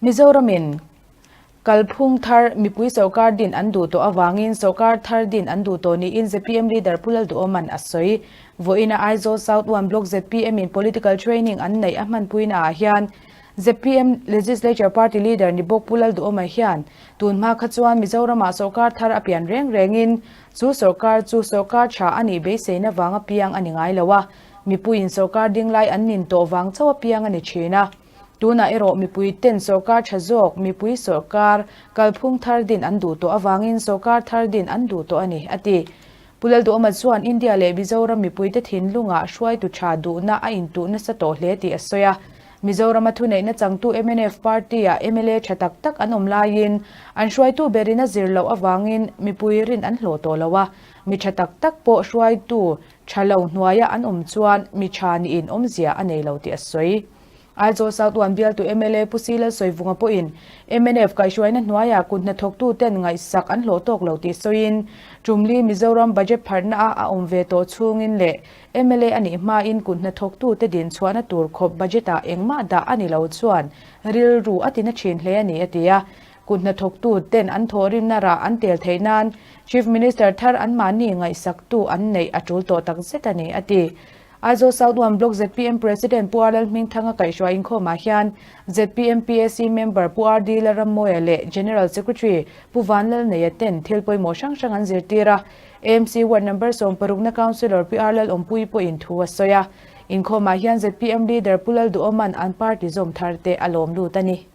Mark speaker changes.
Speaker 1: Mizoramin kalphung thar mipui sorkar din an duh tawh avangin sorkar thar din an duh tawh niin zpm leader Pu Lalduhawma'n a sawi. Vawiina Aizawl South One Block zpm in political training an neih a hmanpuina ah hian zpm Legislature Party leader ni bawk Pu Lalduhawma hian tun hma kha chuan Mizoramah sorkar thar a pian reng rengin chu sorkar chu sorkar tha a nih beiseina vanga piang a ni ngai lo a, mipuiin sorkar dinglai an nin tawh vang chauh a piang a ni thin a. Tunah erawh mipui ten sorkar tha zawk, mipui sorkar kalphung thar din an duh tawh avangin sorkar thar din an duh tawh a ni, a ti. Pu Lalduhawma chuan India leh Mizoram mipuite thinlungah hruaitu tha duhna a intuh nasa tawh hle tih a sawi a. Mizorama thuneihna changtu mnf party-ah mla tha tak tak an awm laiin an hruaitu berin a zir loh avangin mipui rin an hlawh tawh lo a, mi tha tak tak pawh hruaitu tha lo hnuaia an awm chuan mi tha niin awmzia a nei lo tih a sawi. Aizawl South One bialtu mla Pu Silal Sawivunga pawhin mnf kaihhruaina hnuaiah kut hnathawktuten ngaihsak an hlawh tawk lo tih sawiin Tumli Mizoram budget pharhna a a awm ve tawh chhungin leh mla a nih hmain kut hnathawktute din chhuahna tur khawp budget ah engmah dah a ni lo chuan rilru a tina thin hle a ni a ti a. Kut hnathawktuten an thawhrimna rah an tel theih nan Chief Minister thar anmahni ngaihsaktu an neih a tul tawh takzet a ni a ti. Aizawl South One Block zpm President Pu Arlal Hmingthanga kaihhruai inkhawmah hian zpm PAC member Pu RD Lalrammawia leh General Secretary Pu Vanlalneia ten thil pawimawh hrang hrang an zirtir a. AMC Ward Number 16 na Councillor Pi Arlal Awmpuii pawhin thu a sawi a. Inkhawmah hian zpm Leader Pu Lalduhawma'n an party zawm thar te a lawm lut a ni.